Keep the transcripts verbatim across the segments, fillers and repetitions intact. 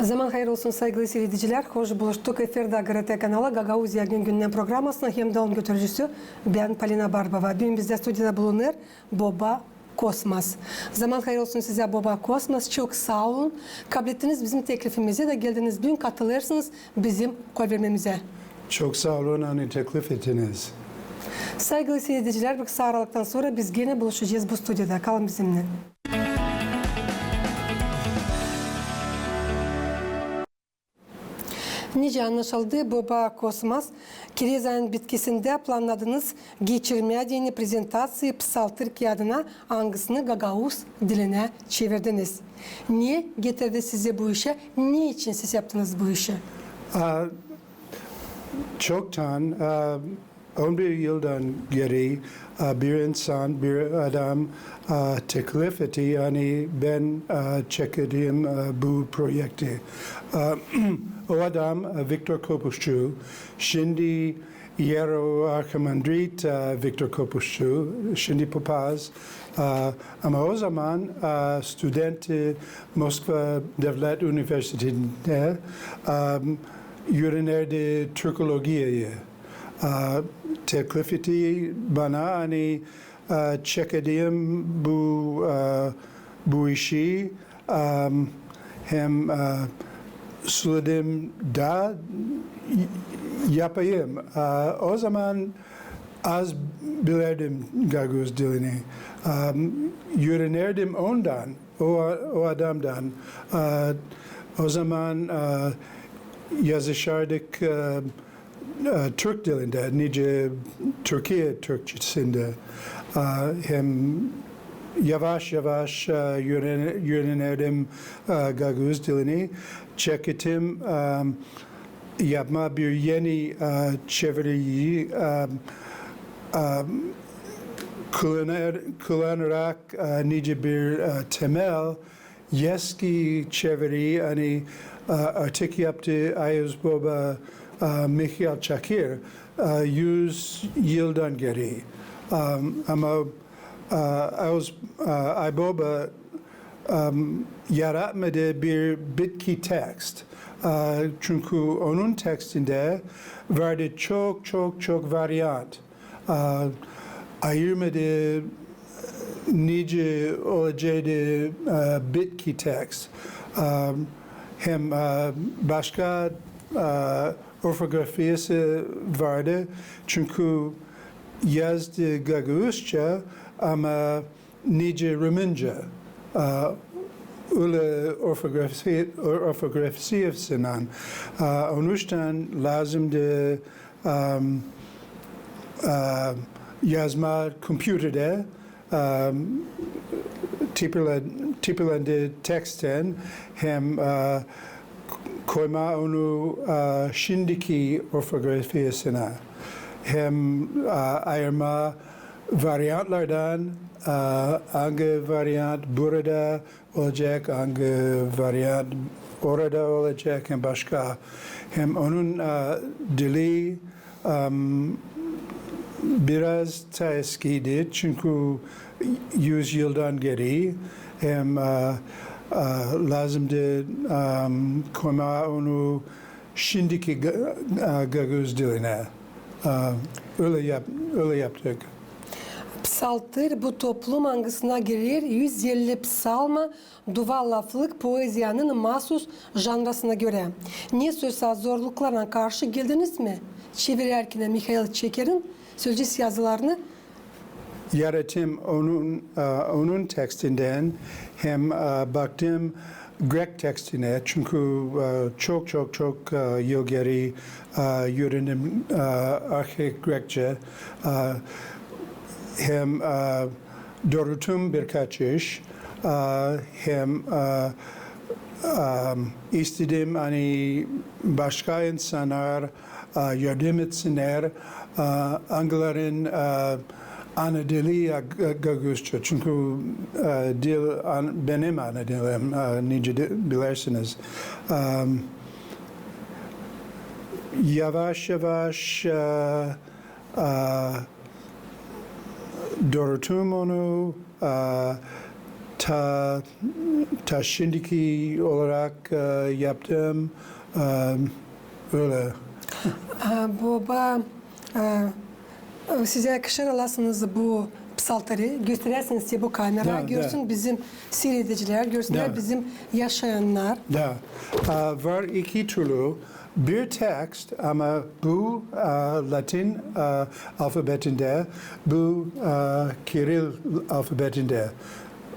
Zaman hayır olsun, saygılı siiredicilär. Hoş buluştuk efirdä GRT kanalı Gagauziya gün-gündän programasına hem dä onun götürücüsü bän, Polina Barbova. Büün bizdä studiyada bulunêr Boba Kosmas. Zaman hayır olsun sizä, Boba Kosmas. Çok saa olun, kablettiniz bizim teklifimizi da geldiniz büün katılêrsınız bizim kovermemizä. Çok saa olun, ani teklif ettiniz. Saygılı siiredicilär, bir kısa aralıktan sora biz genä buluşacez bu studiyada. Kalın bizimnän. Nicä annaşıldı, Boba Kosmas, kirez ayın bitkisindä plannadınız geçirmää deyni prezentaţiya psaltır kiyadına, angısını gagauz dilinä çevirdiniz. Ne getirdi sizi bu işä? Ne için siz yaptınız bu işi? A, çoktan, a, on bir yıldan geeri, a, bir insan, bir adam, a, teklif etti, ani bän, a, çekederim, a, bu proekti. A, o adam, a, Viktor Kopuşçu, şindi iero arhimandrit, a, Viktor Kopuşçu, şindi papaz, a, ama o zaman, a, student, e, Moskva Devlet Universitetindä, a, üürenerdi türkologiyayı. A, teklif etti bana, ani, a, çekederim bu, a, bu işi, a, hem, a, söledim da yapayım. A, o zaman az bilerdim gagauz dilini. A, üürenerdim ondan, o, o adamdan. A, o zaman, a, yazışardık, a, e, türk dilindä, nicä Türkiye Türkçesindä. A, hem yavaş-yavaş, e, üüren-, üürenerdim, e, gagauz dilini. Çekederim, e, yapmaa bir eni, e, çeviri, e, e, kullanar-, kullanarak, e, nicä bir, e, temel, eski çeviri, ani, a, artık yaptı Ayaz Boba, a, Mihail Çakır, a, üz yıldan geeri. A, ama, a, Ayaz, a, Ayaz Boba, a, yaratmadı bir bitki tekst. A, çünkü onun tekstindä vardı çok, çok, çok variant. A, ayırmadı nicä olaceydı, a, bitki tekst. A, hem, a, başka, a, orfografiyası vardı. Çünkü yazdı gagauzça, ama nicä rumınca, a, ölä orfografi-, or-, orfografiyasınnan. A, onuştan lääzımdı, am, a, yazmaa kompüterdä, am, tipele-, tipelendiği tekstän hem, a, koymaa onu, a, şindiki orfografiyasına. Hem, a, ayırmaa variantlardan, a, angı variant burada olacek, angı variant orada olacek hem başka. Hem onun, a, dili, am, biraz taa eskiydi, çünkü üz yıldan geeri hem, a, a, lääzımdı, am, koymaa onu şindiki ga-, a, gagauz dilinä. A, ölä yap-, ölä yaptık. Psaltır bu toplum, angısına girer üz elli psalma, duva laflık poeziyanın maasuz janrasına görä. Ne soysa zorluklarlan karşı geldiniz mi çevirärkenä Mihail Çakırın sözcüs yazılarını? Yaratım onun, a, onun tekstindän hem, a, baktım grek tekstinä, çünkü, a, çok, çok, çok, a, yıl geeri, a, üürendim, a, arhaik grekçä, a, hem, a, dooruttum birkaç iş, a, hem, a, a, istedim, ani başka insannar, a, yardım etsinnär, a, angıların, a, ana dili ya ga-, gagauzça. Çünkü, a, dil an-, benim ana dilim, a, nicä de bilersiniz. Am, yavaş-yavaş, a, a, dooruttum onu, a, ta, ta şindiki olarak, e, yaptım, e, ölä. A, boba, a, sizä yakışır, alasınız bu psalteri, gösteräsiniz te bu kameraya, görsün bizim siiredicilär, görsünnär bizim yaşayannar. Da. A, var iki türlü. Bir tekst, ama bu, a, latin, a, alfabetindä, bu, a, kiril alfabetindä.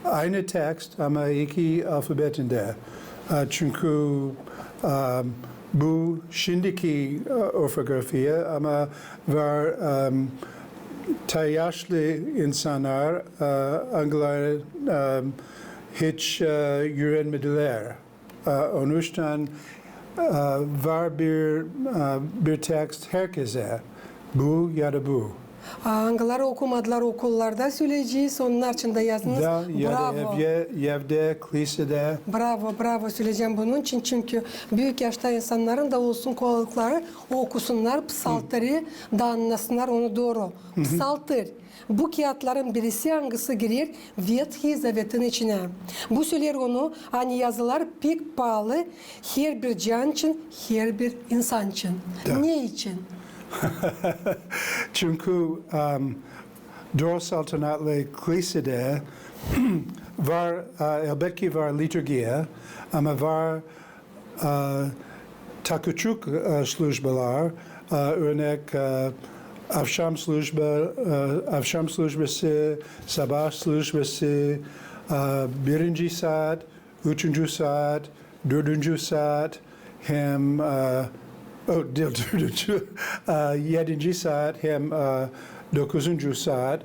Aynı tekst, ama iki alfabetindä. A, çünkü, a, bu şindiki, a, orfografiya, ama var, a, ta yaşlı insannar, a, angıları, a, hiç, a, üürenmedilär. A, onuştan, a, var bir, a, bir tekst herkezä. Bu ya da bu. A, angıları okumadılar okullarda, söleyecez, onnar için dä yazınız. Da, ya da evdä, evdä, klisedä. Bravo, bravo, söleyecäm bunun için, çünkü büük yaşta insannarın da olsun kolaylıkları, okusunnar psalteri, da annasınnar onu dooru. Psalter. Bu kiyatların birisi, angısı girer Vethiy Zavetin içinä. Bu söleer onu, ani yazılar pek paalı herbir can için, herbir insan için. Da. Ne için? Çünkü, am, dooru saltanatlı klisedä var, a, elbetki var liturgiya, ama var a, ta küçük, a, slujbalar, a, örnek, a, avşam slujba, a, avşam slujbası, sabaa slujbası, a, birinci saat, üçüncü saat, dördüncü saat, hem, a, o, diil dördüncü, a, edinci saat, hem, a, dokuzuncu saat.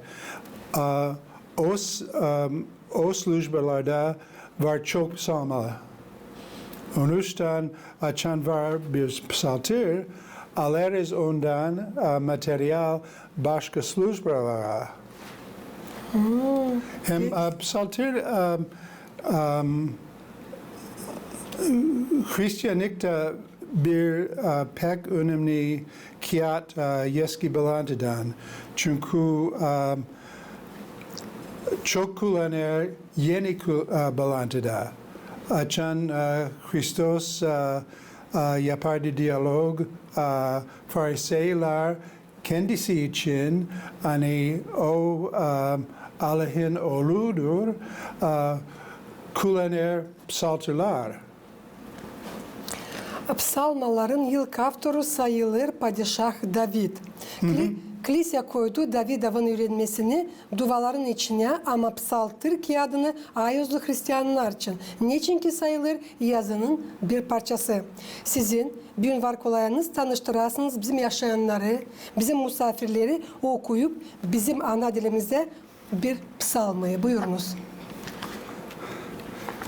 A, o s-, a, o slujbalarda var çok psalma. Onuştan açan var bir psalter, alêrız ondan, a, material başka slujbalara. Hem, a, psalter, a, am, hristiyanlıkta bir, a, pek önemli kiyat, a, Eski Bağlantıdan. Çünkü, a, çok kullanêr Eni Ku-, a, Bağlantıda. Açan, a, Hristos, a, a, yapardı dialog, a, Fariseylar kendisi için, ani o, a, Allahın Ooludur, a, kullanêr psaltılar. Psalmaların ilk avtoru sayılêr padişah David. Kli-, Klisiya koydu Davidovun üürenmesini duvaların içinä, ama psaltır kiyadını ayuzlu hristiyannar için, neçinki sayılêr yazının bir parçası. Sizin büün var kolayınız tanıştırasınız bizim yaşayannarı, bizim musaafirleri okuyup bizim ana dilimizdä bir psalmayı. Buyurunuz.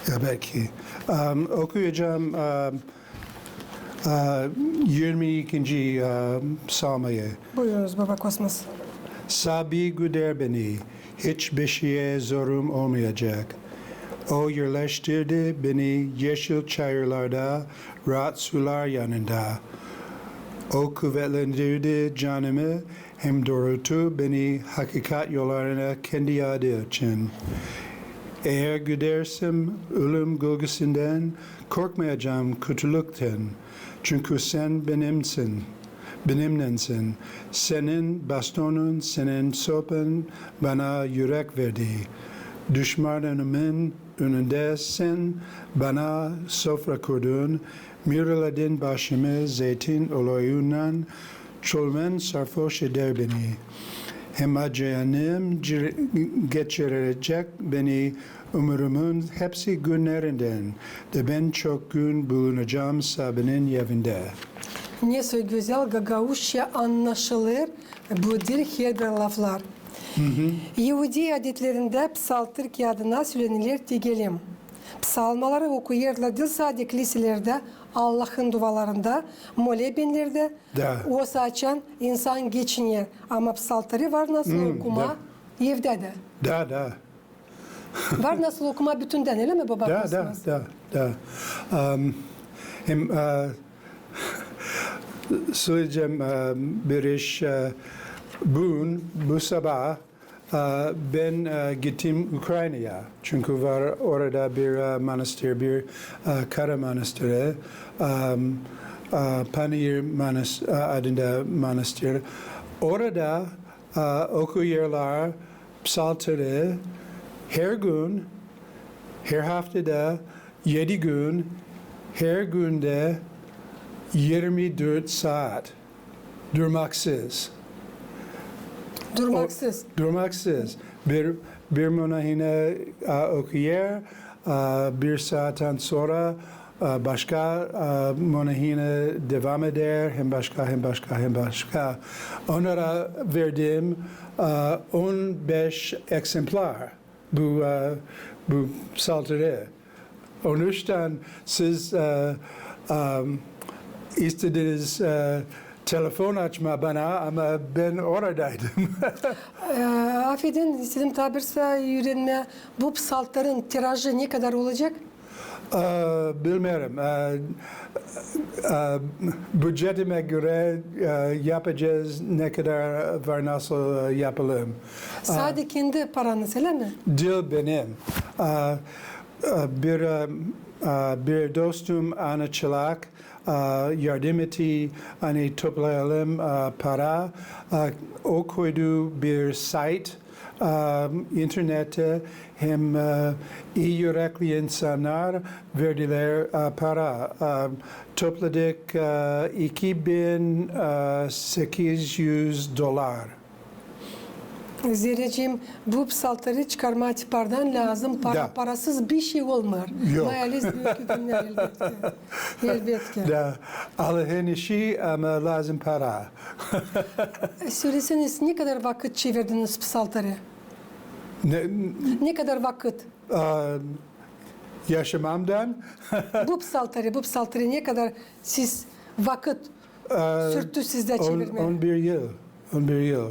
Ya belki. Am, okuyacam, am, a, irmi ikinci, a, psalmayı. Buyurunuz, boba Kosmas. Saabi güder beni, hiç bir şeye zorum olmayacak. O yerleştirdi beni yeşil çayırlarda, raat sular yanında. O kuvetlendirdi canımı, hem dooruttu beni hakikat yollarına kendi adı için. Eer güdersem ölüm gölgesinden, korkmayacam kötülükten, çünkü sen benimsin, benimnensin. Senin bastonun, senin sopan bana yürek verdi. Düşmanımın önünde sen bana sofra kurdun, mirreledin başımı zeytin olayından, çolmen sarfoş eder beni. Hem acıyannım cir-, geçirecek beni umurumun hepsi günlerinden, da bän çok gün bulunacam Saabinin evindä. Ne soy gözäl gagauzça annaşılêr bu dil, herbir laflar. Yahudi adetlerindä psaltır kiyadına söleniler tegelim. Psalmaları okuyêrlar diil sade kliselerdä, Allahın duvalarında, molebenlerdä, osa açan insan geçiner, ama psaltırı var nasıl okuma evdä dä. Da, da. Var nasıl okuma bütündän, ölä mi, boba Kosmas? Da, da, da. Am, hem, a, söleyecäm, a, bir iş, a, büün, bu sabaa, Aa, bän, aa, gittim Ukraynaya. Çünkü var orada bir, aa, manastir, bir, aa, kara manastiri, am, aa, Panayır manas-, aa, adında manastir. Orada, aa, okuyêrlar psaltırı her gün, her haftada edi gün, her gündä irmi dört saat. Durmaksız. Durmaksız. Durmaksız. Bir, bir monahina, aa, okuyêr, aa, bir saattan sora, aa, başka, aa, monahina devam eder, hem başka, hem başka, hem başka. Onnara verdim, aa, on beş eksemplar bu, aa, bu psaltırı. Onuştan siz, aa, am, istediniz, aa, telefon açmaa bana, ama bän oradaydım. Aa, afedin, istedim taa bir saa üürenmää. Bu psaltırın tirajı ne kadar olacek? Aa, bilmeerim. Aa, aa, bücetimä görä, aa, yapacez ne kadar var nasıl, aa, yapalım. Sade kendi paranız, ölä mi? Diil benim. Aa, aa, bir, aa, aa, bir dostum Ana Çılak, aa, yardım etti, ani toplayalım, aa, para. Aa, o koydu bir sayt, aa, internette hem, aa, ii ürekli insannar verdilär, aa, para. Aa, topladık, aa, iki bin, aa, sekiz üz dolar. Zerreciim, bu psaltırı çıkarmaa tipardan lääzım para. Da. Parasız bişey olmêêr. Yok. Maaliz büük hükümnär, elbetki. Elbetki. Da, Allahın işi, ama lääzım para. Söleseniz, ne kadar vakıt çeverdiniz psaltırı? Ne? Ne kadar vakıt? Aa, yaşamamdan. Bu psaltırı, bu psaltırı ne kadar siz vakıt sürttü sizdä çevirmää? On bir yıl. On bir yıl.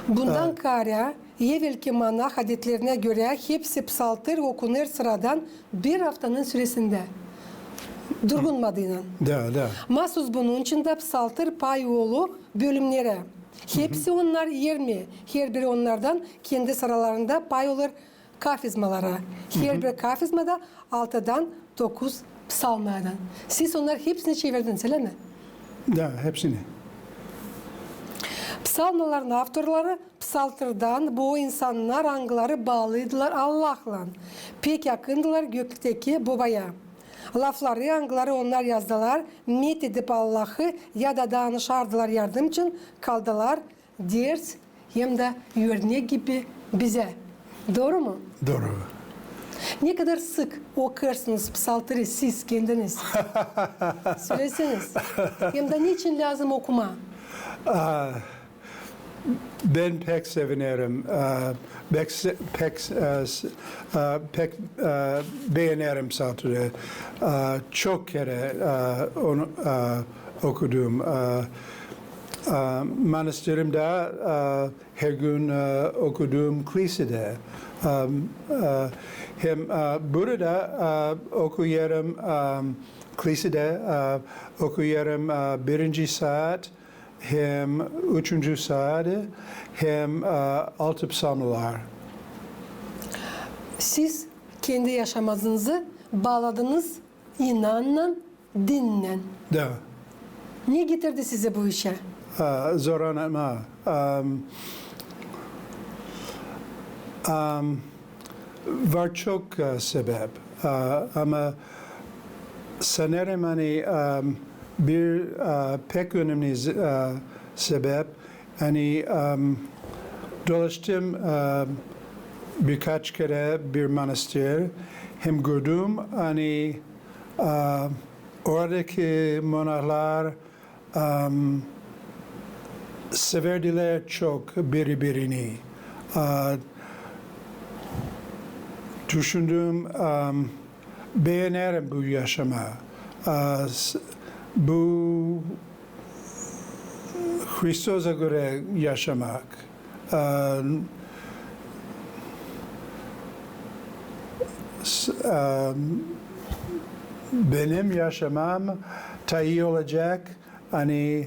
Bundan kaarä, evelki monah adetlerinä görä, hepsi psaltır okunêr sıradan bir aftanın süresindä. Durgunmadıynan. Da, da. Maasuz bunun için dä psaltır pay olu bölümnerä. Hepsi onnar irmi, herbiri onnardan kendi sıralarında pay olêr kafizmalara. Herbir kafizmada altıdan dokuz psalmnadan. Siz onnar hepsini çevirdiniz, ölä mi? Da, hepsini. Psalmnaların avtorları psaltırdan bu o insannar, angıları baalıydılar Allahlan, pek yakındılar gökteki Bobaya. Lafları, angıları onnar yazdılar, meddedip Allahı ya da danışardılar yardım için, kaldılar ders hem dä örnek gibi bizä. Dooru mu? Dooru. Ne kadar sık okuyêrsınız psaltırı siz kendiniz? Söleseniz. Hem dä neçin lääzım okumaa? Aa, bän pek sevinerim. Aa, pek se-, pek, aa, s-, aa, pek, aa, beenerim psaltırı. Aa, çok kerä, aa, onu, aa, okudum. Aa, aa, manastirimda, aa, her gün, aa, okudum klisedä. Aa, aa, hem, aa, burada, aa, okuyêrım, aa, klisedä, aa, okuyêrım, aa, birinci saat, hem üçüncü saat, hem, aa, altı psalmnalar. Siz kendi yaşamanızı baaladınız inannan, dinnän. Da. Ne getirdi sizi bu işä? Aa, zor annatmaa. Am, am, var çok, aa, sebep. Aa, ama sanêrım, ani, am, bir, aa, pek önemli, aa, sebep, ani, am, dolaştım, aa, birkaç kerä bir manastir, hem gördüm, ani, aa, oradaki monahlar, am, severdilär çok biri-birini. Aa, düşündüm, am, beenerim bu yaşamaa. Aa, s-, bu Hristosa görä yaşamak. Aa, s-, aa, benim yaşamam taa ii olacek, ani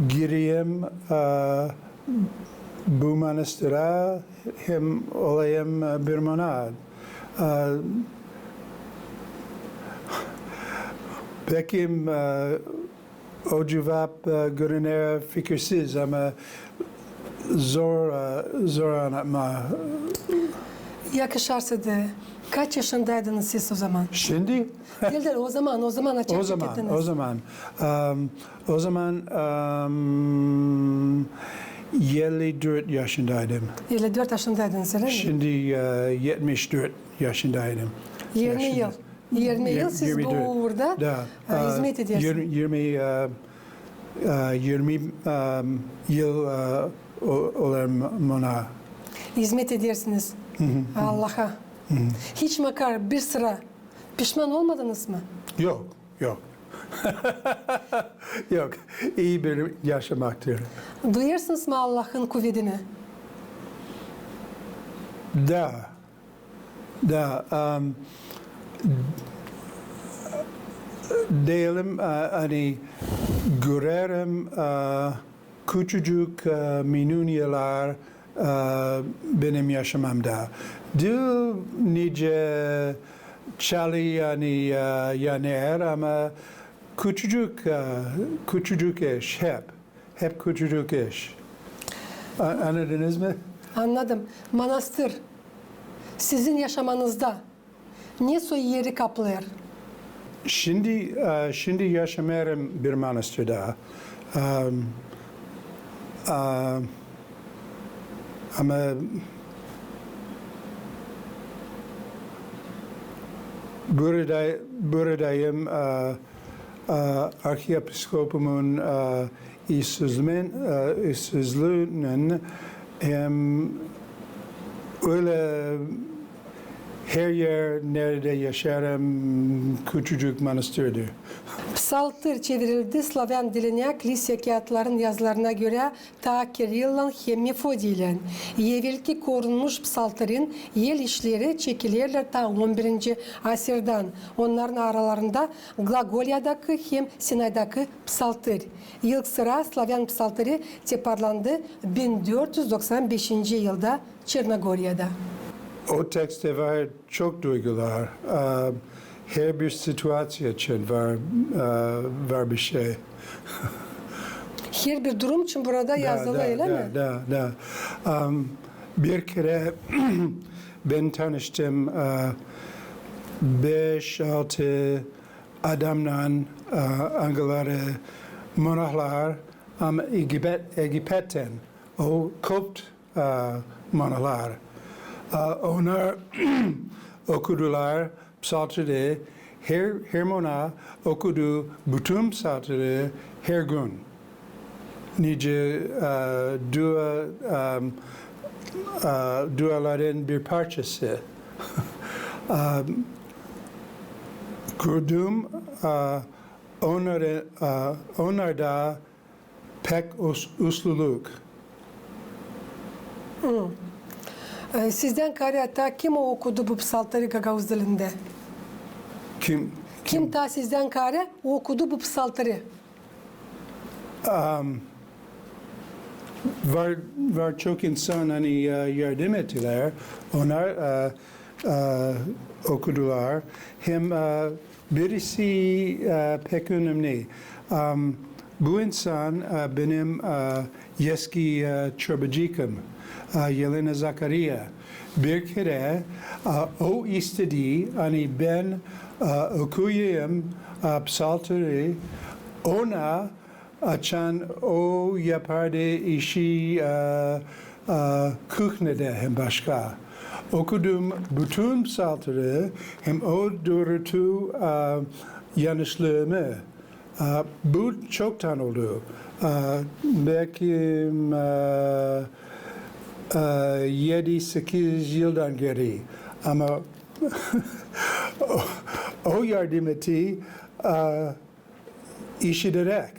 gireyim, aa, bu manastıra hem olayım, e, bir monah. E, pek, e, o cuvap, e, görüner fikirsiz, ama zor, e, zor annatmaa. Yakışarsa da, kaç yaşındaydınız siz o zaman? Şindi? Diil, diil, o zaman, o zaman açan... O zaman, o zaman. Am, o zaman, am, elli dört yaşındaydım. Elli dört yaşındaydınız, öyle mi? Şindi, e, yetmiş dört yaşındaydım. Yirmi yıl. Yirmi yıl siz bu uurda, e, hizmet edersiniz. Yirmi, e, e, yirmi, e, yıl, e, o-, olêr monah. Hizmet edersiniz Allaha. Hiç makar bir sıra pişman olmadınız mı? Yok, yok. Yok, ii bir yaşamaktır. Duyêrsınız mı Allahın kuvedini? Da. Da, am, deyelim, a, ani görerim, a, küçücük, a, minunyalar, a, benim yaşamamda. Diil nicä çalı, ani, a, yanêr, ama küçücük, a, küçücük iş hep. Hep küçücük iş. A-, annadınız mı? Annadım. Manastır sizin yaşamanızda ne soy eri kaplêêr? Şindi, e, şindi yaşamêêrım bir manastırda. Am, a, ama burada, buradayım, e, e, arhiepiskopumun, e, işsizliin, e, işsizliinin hem ölä her er neredä yaşêêrım küçücük manastırdır. Psaltır çevirildi slavyan dilinä, klisya kiyatların yazılarına görä, taa Kirillan hem Mefodiylän. Evelki korunmuş psaltırın el işleri çekilerlär taa on birinci asırdan. Onnarın aralarında Glagolyadakı hem Sinaydakı psaltır. İlk sıra slavyan psaltırı toparlandı bin dört üz doksan beşinci yılda Çernogoriyada. O tekstte var çok duygular. A, her bir situaţiya için var, a, var bir şey. Her bir durum için burada yazılı, ölä mi? Da, da, da. Am, bir kerä bän tanıştım, a, beş, altı adamnan, a, angıları monahlar, ama Egipet-, Egipettän, o kopt, a, monahlar. A, onnar okudular psaltırı, her, her monah okudu bütün psaltırı her gün. Nicä, a, dua, am, a, duaların bir parçası. Am, gördüm, a, onnarı, a, onnarda pek us-, usluluk. E, sizdän kaarä taa kim o okudu bu psaltırı gagauz dilindä? Kim? Kim taa sizdän kaarä okudu bu psaltırı? Am, var, var çok insan, ani, e, yardım ettilär. Onnar, e, e, okudular. Hem, e, birisi, e, pek önemli. Am, bu insan, e, benim, e, eski, e, çorbacıım, e, Yelena Zakariya. Bir kerä, e, o istedi, ani bän, e, okuyayım, e, psaltırı ona, açan o yapardı işi, e, e, kuhnedä hem başka. Okudum bütün psaltırı hem o düürtti, e, yanışlıımı. E, bu çoktan oldu. E, beki, e, e, edi, sekiz yıldan geeri. Ama o, o yardım etti, e, işideräk.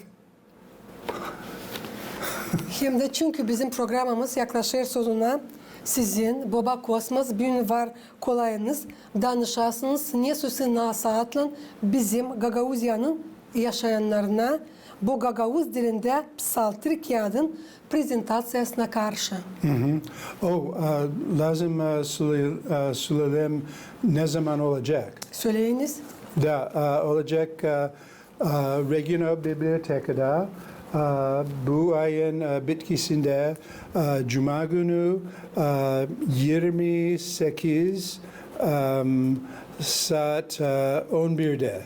Hem dä çünkü bizim programamız yaklaşêr sonuna, sizin, Boba Kosmos, büün var kolayınız danışasınız ne soysa nasaatlan bizim Gagauziyanın yaşayannarına bu gagauz dilindä psaltır kiyadın prezentaţiyasına karşı. O, e, lääzım, e, sölä-, e, söleyelim, ne zaman olacek? Söleyiniz. Da, e, olacek, e, e, Regional Bibliotekada, e, bu ayın, e, bitkisindä, e, cuma günü, e, irmi sekiz, e, saat, e, on birdä.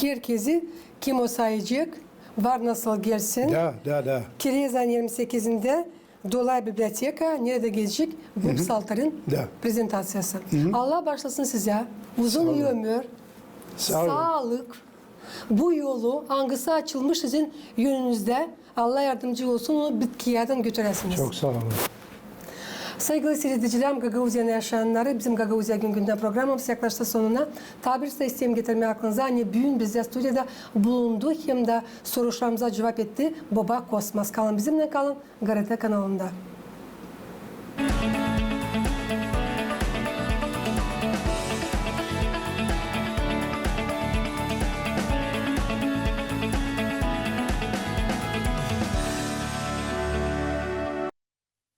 Herkezi, kim o sayacek, var nasıl gelsin. Da, da, da. Kirezan irmi sekizindä Dolay biblioteka, neredä gelecek bu psaltırın prezentaţiyası. Allah baaşlasın sizä uzun ömür, Saa olun. saalık, bu yolu, angısı açılmış sizin önünüzdä. Allah yardımcı olsun, onu bitkiyädän götüräsiniz. Çok saa olun. Saygılı siiredicilerim, Gagauziyanın yaşayannarı, bizim Gagauziya gün-gündän programamız yaklaştı sonuna. Taa bir sıra isteerim getirmää aklınıza, ani büün bizdä studiyada bulundu hem dä soruşlarımıza cuvap etti Boba Kosmas. Kalın bizimnän, kalın GRT kanalında.